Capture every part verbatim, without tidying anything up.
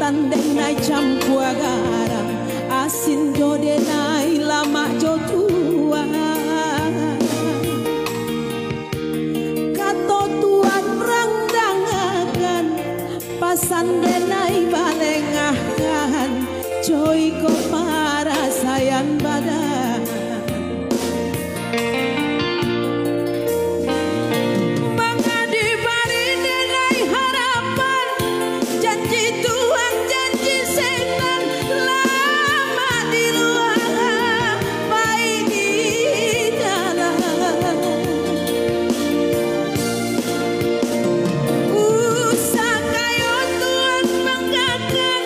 Denai campua garam, asin jo denai lamak jo tuak. Kato tuan rang dangakan, pasan denai balengahkan, jo iko parasaian badan. Manga dibari denai harapan, janji Tuhan, janji setan, lamak di lua, pai di dalam. Usah kayo Tuhan manggakan,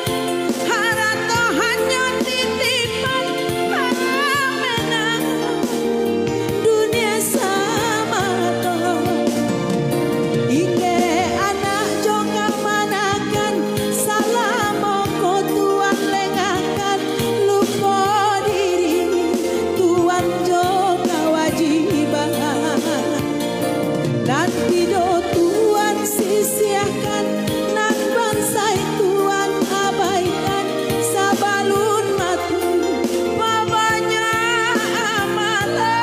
harato hanyo titipan, pamenang dunia samato. Inggek anak jo kamanakan, salamo ko Tuhan lengahkan, lupo diri Tuhan jo kawajiban. Nan tido Tuhan sisiahkan, nan bansaik Tuhan abaikan, sabalun mati babanyak amalan.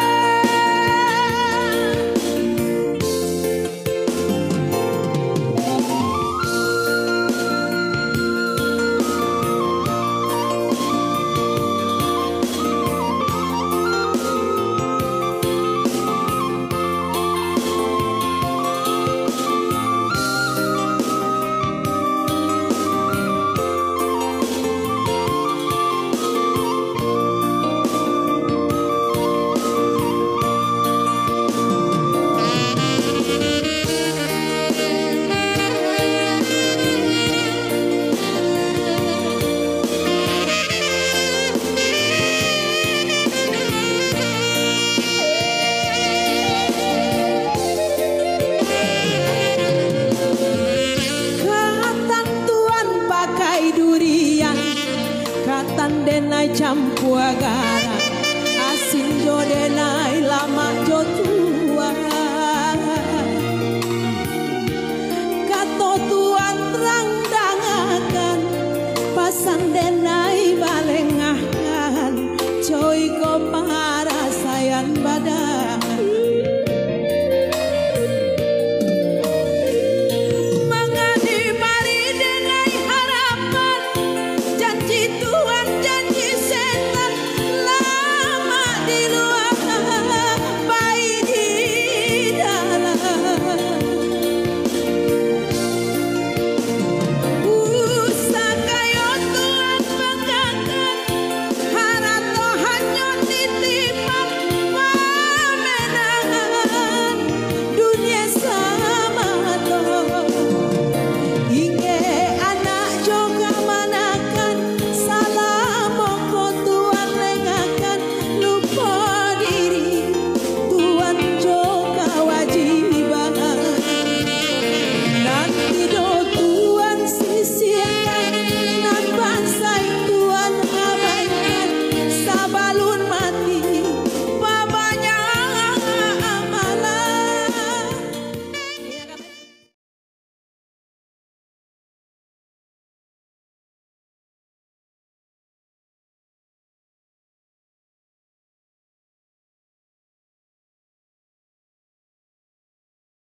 Katan Tuan pakai durian, katan denai campua garam, asin jo denai lamak jo tuak. Kato Tuan rang dangakan, pasan denai